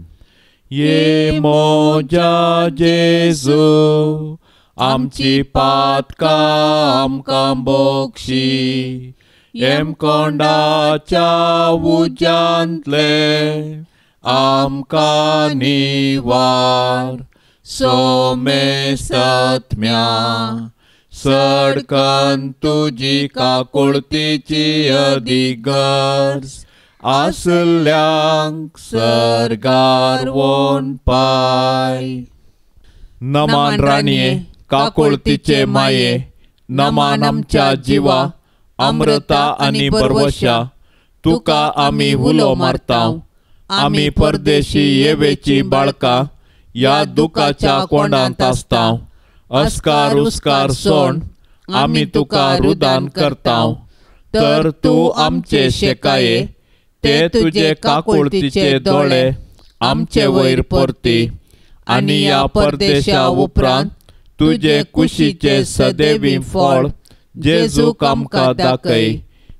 ये मोजा जेजू आमची पातकां आमकां बोक्षी येमकोंडाच्या उज्यांतले आमकां निवार सोमेसत्म्या सडकन तुजी काकुळतीची अधिगर्ज आसल्यांक सर्गार वोन पाय. नमान राणये काकुळतीचे माये नमान आमच्या जिवा अमृता आनी बरवशा तुका आमी हुलो मारता आमी परदेशी येवेची बाळका या दुखाच्या कोंडांत आसता अस्कार उस्कार सोण आमी तुका रुदान करता तर तूं आमचे शेकाये ते तुजे काकुळतीचे दोळे आमचे वयर परती आनी ह्या परदेशा उपरांत तुजे कुशीचे सदैवी फळ जेजूक आमकां दाखय.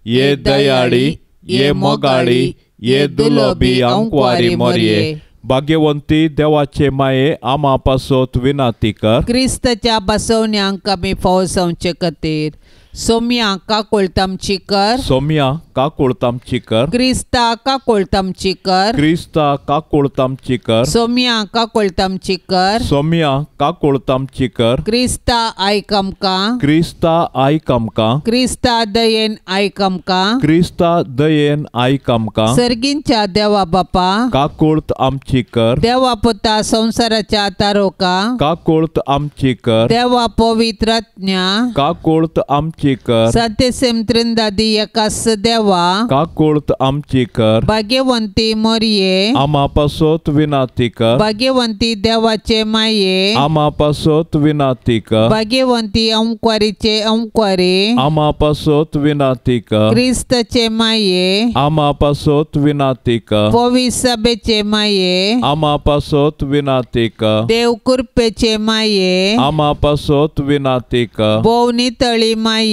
ये दयाळी ये मोगाळी ये दुलोबी आंकवारी मोरये. भाग्यवंती देवाचे माये आमा पासत विनंती कर. क्रिस्ताच्या बसवण्यांक आमी फावो जावचे खातीर सोम्या काकुळतामची कर. सोम्या काकुळतामची कर. क्रिस्ता काकुळतामची कर. क्रिस्ता काकुळतामची कर. सोम्या काकुळतामची कर. सोम्या काकुळतामची कर. क्रिस्ता आयक आमकां. क्रिस्ता आयक आमकां. क्रिस्ता दयेन आयक आमकां. क्रिस्ता दयेन आयक आमकां. सर्गींच्या देवा बापा काकुळत आमची कर. देवा पुता संवसाराच्या तारोका काकुळत आमची कर. देवा पवित्र आत्म्या काकुळत आमची कर. सत्यसेम त्रिंदादी एकास देवा काकुळत आमची कर. भाग्यवंती मोरये आमा पासत विनंती कर. भाग्यवंती देवाचे माये आमा पासत विनंती कर. भाग्यवंती अंकवारीचे अंकवारी आमा पासत विनंती कर. क्रिस्ताचे माये आमा पासत विनंती कर. पवित्र सभेचे माये आमा पासत विनंती कर. देव कृपेचे माये आमा पासत विनंती कर. भोव नितळी माये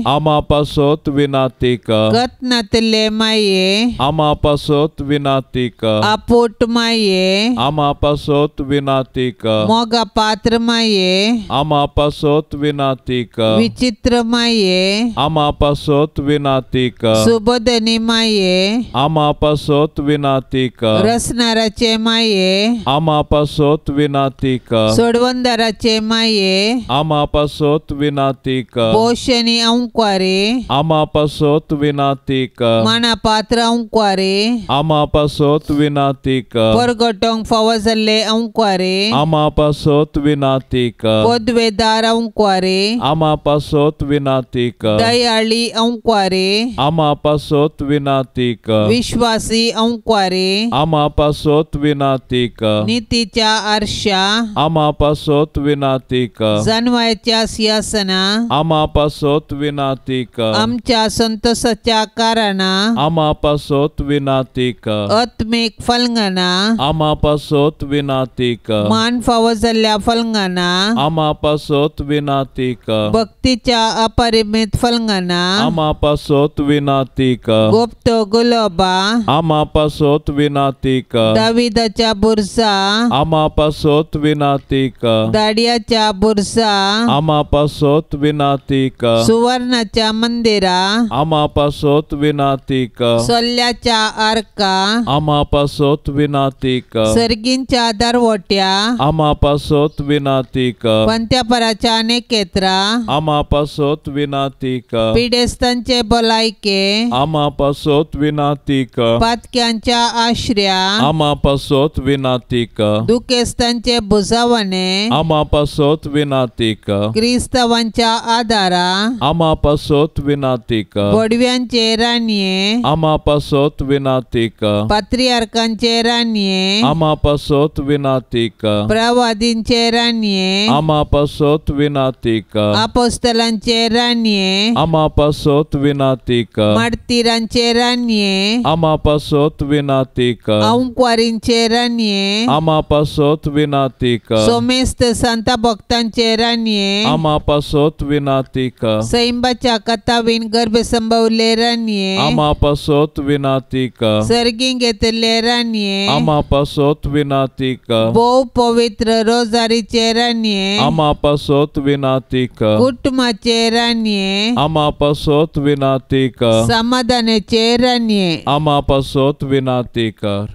आमा पासत विनंती कर. खतनातले माये आमा पासत विनाती कर आपोट माये आमा पासत विनाती कर मोगा पात्र माये आमा पासत विनाती कर विचित्र माये आमा पासत विनाती कर सुबोधनी माये आमा पासत विनाती कर रसनाराचे माये आमा पासत विनाती कर सोडवंदाराचे माये आमा पासत विनाती कर पोषणी अंक्वारे आमा पासत विनाती कर माना पात्र अंक्वारे आमा पासत विनाती कर परगटोंक फावो जाल्ले अंक्वारे आमा पासत विनाती कर पदवेदार अंक्वारे आमा पासत विनाती कर दयाळी अंक्वारे आमा पासत विनाती कर विश्वासी अंक्वारे आमा पासत विनाती कर नीतीच्या आरशा आमा पासत विनाती कर जानवायच्या सिंहासना आमा पासत विनाती कर आमच्या संतोषाच्या कारणा आमा पासत विनाती कर आत्मीक फलंगना आमा पासत विनाती कर मान फावो जाल्ल्या फलंगना आमा पासत विनाती कर भक्तीच्या अपरिमित फलंगना आमा पासत विनाती कर गुप्त गुलोबा आमा पासत विनाती कर दाविदाच्या बुरसा आमा पासत विनाती कर दाडियाच्या बुरसा आमा पासत विनाती कर सुवर्णाच्या मंदिरा आमा पासत विनाती कर सोल्ल्याच्या आर्का आमा पासत विनाती कर सर्गींच्या दरवट्या आमा पासत विनाती कर पंत्यापराच्या नेकेत्रा आमा पासत विनाती कर पिडेस्तांचे भलायके आमा पासत विनाती कर पातक्यांच्या आश्र्या आमा पासत विनाती कर दुखेस्तांचे भुजावणे आमा पासत विनाती कर क्रिस्तावांच्या आदारा आमा पासत विनाती कर बोडव्यांचे राणये आमा पासत विनाती कर पात्रियार्कांचे राणये आमा पासत विनाती कर प्रवादींचे राणये आमा पासत विनाती कर अपोस्तलांचे राणये आमा पासत विनाती कर मार्तीरांचे राणये आमा पासत विनाती कर अंक्वारींचे राणये आमा पासत विनाती कर सोमेस्त संत भक्तांचे राणये आमा पासत विनाती कर सैंबाच्या कथावीन गर्भ संभवले राणये आमा पासत विनाती कर सर्गीं घेतले राणये आमा पासत विनाती कर भोव पवित्र रोजारीचे राणये आमा पासत विनाती कर कुटुंबाचे राणये आमा पासत विनाती कर समाधानाचे राणये आमा पासत विनाती कर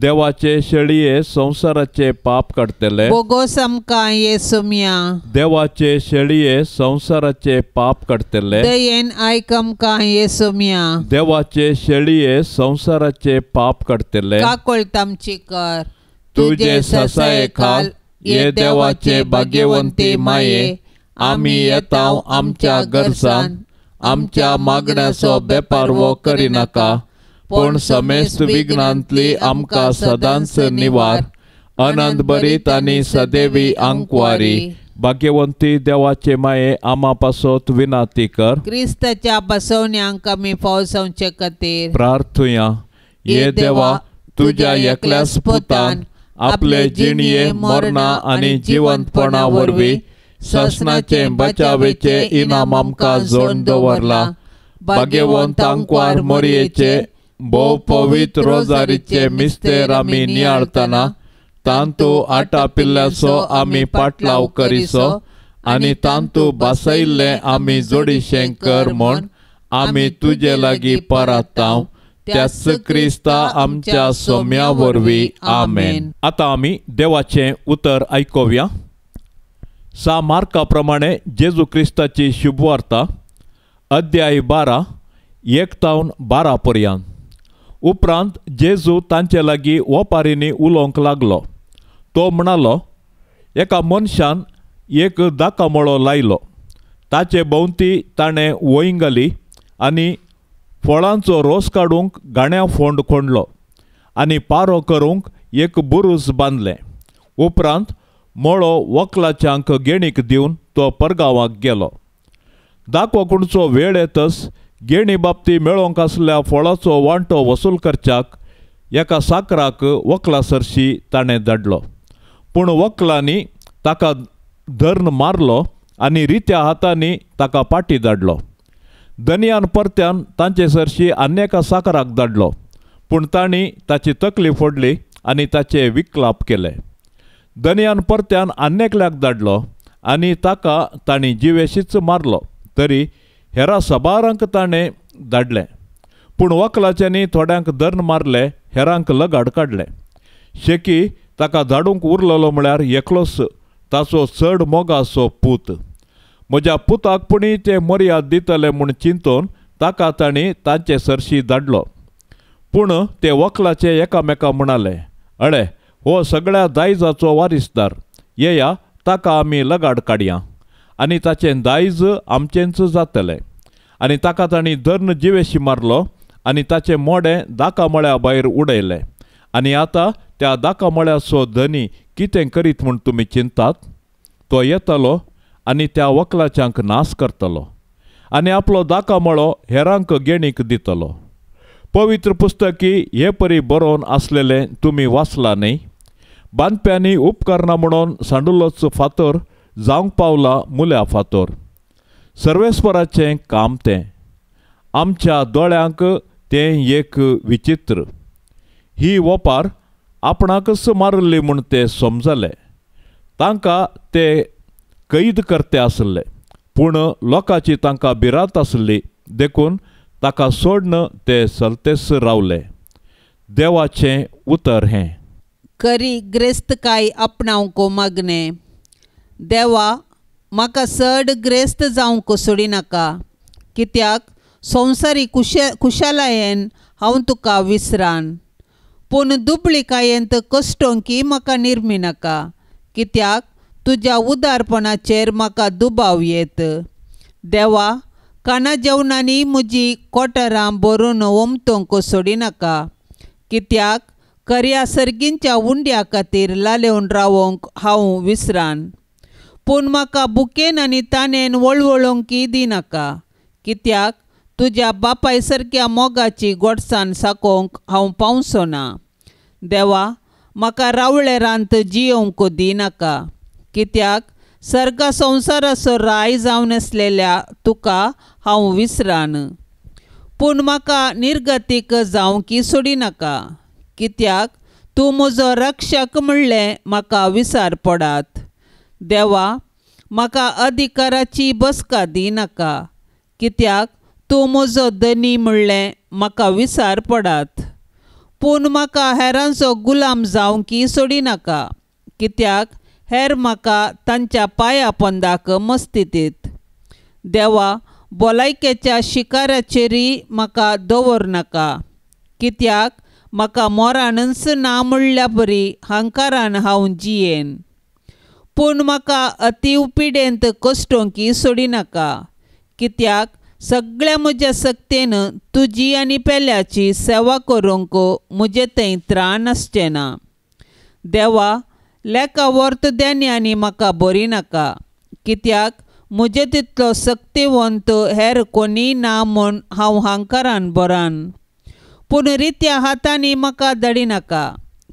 देवाचे शेळये संवसाराचे पाप काडटले बोगोस आमकां येसुम्या देवाचे शेळये संवसाराचे पाप काडटले दयेन आयक आमकां येसुम्या देवाचे शेळये संवसाराचे पाप काडटले काकोळत आमची कर तुजे ससाये खाल ये देवाचे भाग्यवंती माये आमी येताव आमच्या गरजान आमच्या मागण्याचो बेपारवो करिनाका पूण समेस्त विघ्नांतली आमकां सदांच निवार अनंत बरीत आनी सदैवी आंकवारी भाग्यवंती देवाचे माये आमा पासत विनाती कर क्रिस्ताच्या बसवण्यांक आमी फाव जावचे खातीर प्रार्थुया ये देवा तुज्या एकल्याच पुतान आपले जिणये मरणा आनी जिवंतपणा वरवीं ससनाचे बचावेचे इनाम आमकां जोडून दवरला भाग्यवंत आंकवार मोरयेचे भोव पवित्र रोजारीचे मिस्तेर आमी नियाळतना तांतू आटापिल्ल्याचो आमी पाटलाव करिसो आनी तांतू बसयल्लें आमी जोडीशें कर म्हूण आमी तुजे लागीं परातांव त्याच क्रिस्ता आमच्या सोम्या वरवीं आमेन. आतां आमी देवाचें उतर आयकुया. सा मार्का प्रमाणे जेजू क्रिस्ताची शुभवार्ता अध्याय 12 1-12 पर्यंत. उपरांत जेजू तांचे लागीं ओपारींनी उलोवंक लागलो. तो म्हणालो, एका मनशान एक दाकामळो लायलो, ताचे भोंवती ताणें वंय घाली आनी फळांचो रोस काडूंक गाण्या फोंड खोंडलो आनी पारो करूंक एक बुरूज बांदलें. उपरांत मळो वकलाच्यांक गेणीक दिवन तो परगांवाक गेलो. दाखोवकुणचो वेळ येतच गेणी बाबती मेळोवंक आसल्या फळाचो वांटो वसूल करच्याक एका साकराक वकला सरशी ताणें धाडलो. पूण वकलांनी ताका धरून मारलो आनी रित्या हातांनी ताका पाटी धाडलो. धनयान परत्यान तांचे सरशी आनी एका साकराक धाडलो, पूण तांणी ताची तकली फोडली आनी ताचे विकलाप केले. धनयान परत्यान आनी एकल्याक धाडलो आनी ताका तांणी जिवेशीच मारलो. तरी हेरा सबारांक ताणें धाडलें, पूण वकलाच्यांनी थोड्यांक धरून मारले, हेरांक लगाड काडले. शेकी ताका धाडूंक उरलेलो म्हळ्यार एकलोच, ताचो चड मोगाचो पूत. म्हज्या पुताक पुणी ते मर्याद दितले म्हूण चिंतून ताका तांणी तांचे सरशी धाडलो. पूण ते वकलाचे एकामेका म्हणाले, अळे हो सगळ्या दायजाचो वारिसदार, येया ताका आमी लगाड काडया आनी ताचें दायज आमचेंच जातलें. आनी ताका तांणी धरून जिवेशी मारलो आनी ताचें मोडें दाका मळ्या भायर उडयलें. आनी आतां त्या दाका मळ्याचो धनी कितें करीत म्हूण तुमी चिंतात? तो येतलो आनी त्या वकलाच्यांक नाश करतलो आनी आपलो दाका मळो हेरांक गेणीक दितलो. पवित्र पुस्तकी हे परी बरोवन आसलेलें तुमी वाचलां न्ही? बांदप्यांनी उपकरणां म्हणून सांडुलोच फातर जावंक पावला मुल्या फातर. सर्वेस्पराचें काम तें, आमच्या दोळ्यांक तें एक विचित्र. ही ओपार आपणाकच मारिल्ली म्हूण ते समजले. तांकां ते कैद करते आसले, पूण लोकांची तांकां भिरांत आसली, देखून ताका सोडन ते चलतेच रावले. देवाचें उतर हें. करी ग्रेस्तकाय आपणावंक मागणें. देवा, म्हाका चड ग्रेस्त जावंक सोडिनाका, कित्याक संवसारी खुशालायेन हांव तुका विसरान. पूण दुबळिकायेंत कश्टोंकी म्हाका निर्मिनाका, कित्याक तुज्या उदारपणाचेर म्हाका दुबाव येत. देवा, काना जेवणांनी म्हजी कोटरां भरून ओमतोंक सोडिनाका, कित्याक कर्या सर्गींच्या उंड्या खातीर लालेवन रावोंक हांव विसरान. पूण म्हाका बुकेन आनी ताणेन वळवळोंकी दिनाका, कित्याक तुज्या बापाय सारक्या मोगाची गोडसाण साकोवंक हांव पावचो ना. देवा, म्हाका रावळेरांत जियोवंक दिनाका, कित्याक सर्गा संवसाराचो राय जावन आसलेल्या तुका हांव विसरान. पूण म्हाका निर्गतीक जावंकी सोडिनाका, कित्याक तूं म्हजो रक्षक म्हणलें म्हाका विसार पडात. देवा, म्हाका अधिकाराची बसका दिनाका, कित्याक तूं म्हजो धनी म्हणलें म्हाका विसार पडात. पूण म्हाका हेरांचो गुलाम जावंकी सोडिनाका, कित्याक हेर म्हाका तांच्या पांया पोंदाक मस्तीत. देवा, भलायकेच्या शिकाराचेरय म्हाका दवरनाका, कित्याक म्हाका मोरानच ना म्हणल्या बरी हंकारान हांव जियेन. पूण म्हाका अतीव पिडेंत कश्टोंकी सोडिनाका, कित्याक सगळ्या म्हज्या सक्तेन तुजी आनी पेल्याची सेवा करूंक म्हजे थंय त्राण आसचें ना. देवा, लेखा वर्त देण्यांनी म्हाका बरी नाका, कित्याक म्हजे तितलो सक्तिवंत हेर कोणीय ना म्हूण हांव हांकारान बरान. पूण रित्या हातांनी म्हाका धाडिनाका,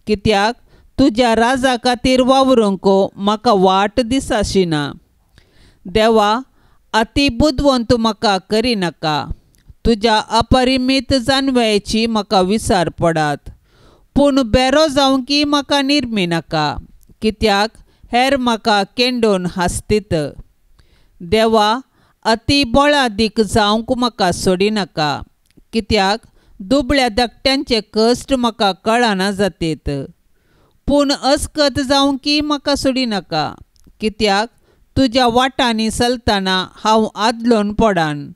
कित्याक तुज्या राजा खातीर वावरूंक म्हाका वाट दिसाशिना. देवा, अती बुदवंत म्हाका करिनाका, तुज्या अपरिमीत जानव्याची म्हाका विसार पडात. पूण बेरो जावंकी म्हाका निर्मिनाका, कित्याक हेर म्हाका केंडोवन हासतीत. देवा, अती बळादीक जावंक म्हाका सोडिनाका, कित्याक दुबळ्या धाकट्यांचे कश्ट म्हाका कळना जातीत. पूण अस्कत जावंकी म्हाका सोडिनाका, कित्याक तुज्या वाटांनी चलतना हांव आदलोन पडान.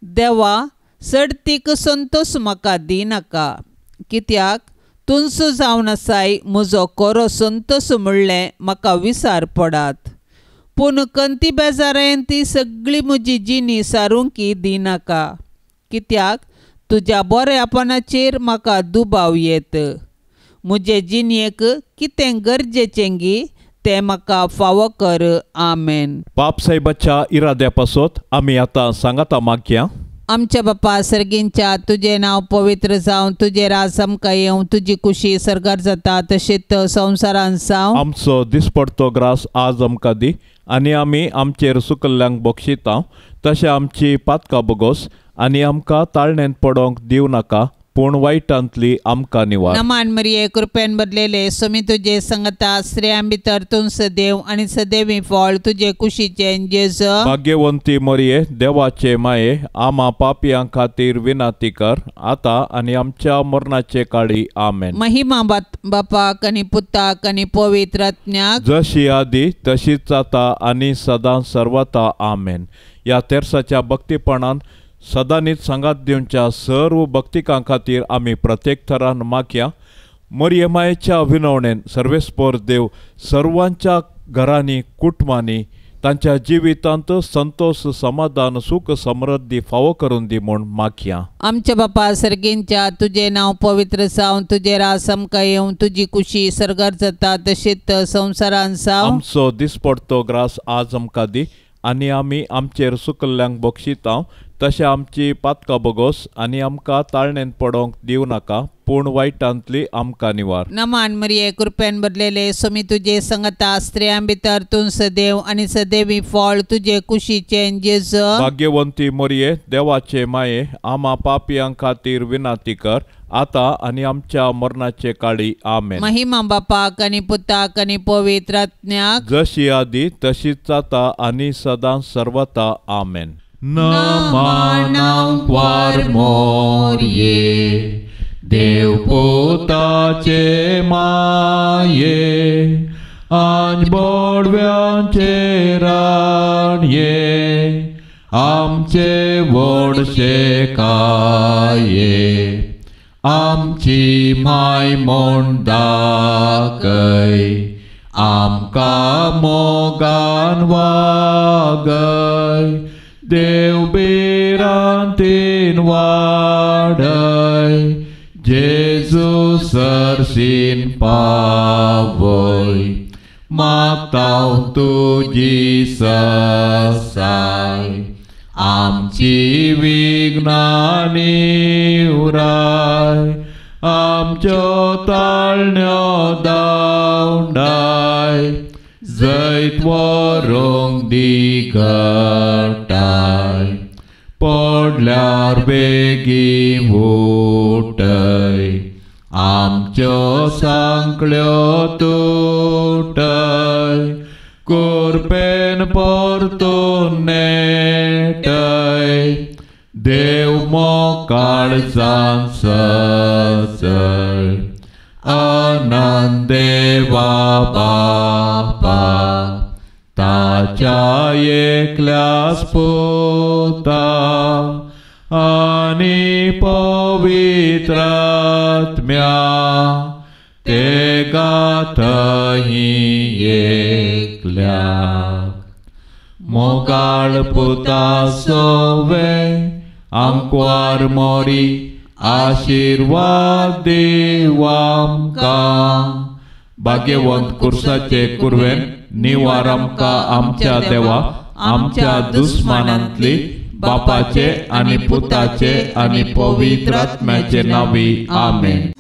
देवा, सडतीक संतोश म्हाका दिनाका, कित्याक तुंसू जावन आसाय म्हजो कोरो संतोश म्हणलें म्हाका विसार पडात. पूण कंती बेजारायेन ती सगळी म्हजी जिणी सारुंकी दिनाका, कित्याक तुज्या बऱ्यापणाचेर म्हाका दुबाव येत. म्हजे जिणेक कितें गरजेचें गी तें म्हाका फावो कर. आमेन. पाप साहेबाच्या इराद्या पासत आमी आतां सांगाता मागया. आमच्या बापा सर्गींच्या तुजें नांव पवित्र जावं, तुजें राज आमकां येवं, तुजी कुशी सर्गार जाता तशेंच संवसारांत जावं। आमचो दिसपडतो ग्रास आज आमकां दी आनी आमी आमचेर सुकल्ल्यांक बक्षिता तशें आमची पातकां बोगोस आनी आमकां ताळणेंत पडोंक दिवं नाका पूण वायटांतली आमकां निवार। नमान मरिये कृपेन बदलेले स्वामी तुजे संगता, स्त्रियां भितर तूं सदैव आनी सदैवी फळ तुजे कुशीचें जेजू। भाग्यवंती मरिये देवाचे माये आमा पापयां खातीर विनंती कर आतां आनी आमच्या मरणाचे काळी। आमेन। महिमा बापाक आनी पुताक आनी पवित्र आत्म्याक, जशी आदी तशीच आतां आनी सदां सर्वता। आमेन। ह्या तेर्साच्या भक्तीपणान सदांनीच सांगात दिवच्या सर्व भक्तिकां खातीर आमी प्रत्येक थरान मागया। मरिये मायेच्या विनवणेन सर्वेस्पर देव सर्वांच्या घरांनी कुटुंबांनी तांच्या जिवितांत संतोष समाधान सुख समृद्धी फावो करून दी म्हूण मागया। आमच्या बापा सर्गींच्या तुजें नांव पवित्र जावं, तुजें राज आमकां येवं, तुजी कुशी सर्गार जाता तशेंच संवसारांत जावं। आमचो दिसपडतो ग्रास आज आमकां दी आनी आमी आमचेर सुकल्ल्यांक बक्षिता तशें आमची पातकां बोगोस आनी आमकां ताळणेंत पडोंक दिवं नाका पूण वायटांतली आमकां निवार। नमान मरिये कृपेन बदलेले स्वामी तुजे संगता, स्त्रियां भितर तूं सदैव आनी सदैवी फळ तुजे कुशीचें जेजू। भाग्यवंती मरिये देवाचे माये आमा पापयां खातीर विनंती कर आतां आनी आमच्या मरणाचे काळी। आमेन। महिमा बापाक आनी पुताक आनी पवित्र आत्म्याक, जशी आदी तशीच आतां आनी सदां सर्वता। आमेन। नमनांक्वार मोरये देवपुताचे माये आनी बोडव्यांचे राणये आमचे व्हडशे काये आमची माय म्हूण दाखय आमकां मोगान वागय देव भिरांतीन वाडय जेजू सरसीन पावय मागता तुजी ससाय आमची विघ्नां निवराय आमच्यो ताळण्यो दावंडाय जैत व्हरूंक दी घटाय पडल्यार बेगीन उठय आमच्यो सांकळ्यो तुटय कुरपेन परतून नेटय देव मोकाळजान सजय आनंद देवा बापा ताच्या एकल्याच पुता आनी पवित्र आत्म्या ते गाथही एकल्याक। मोगाळ पुता सोवे आंकवार मोरी आशिर्वाद देव आमकां। भाग्यवंत कुर्साचे कुरवेन निवार आमकां आमच्या देवा आमच्या दुस्मानांतली बापाचे आनी पुताचे आनी पवित्र आत्म्याचे नांवी। आमेन।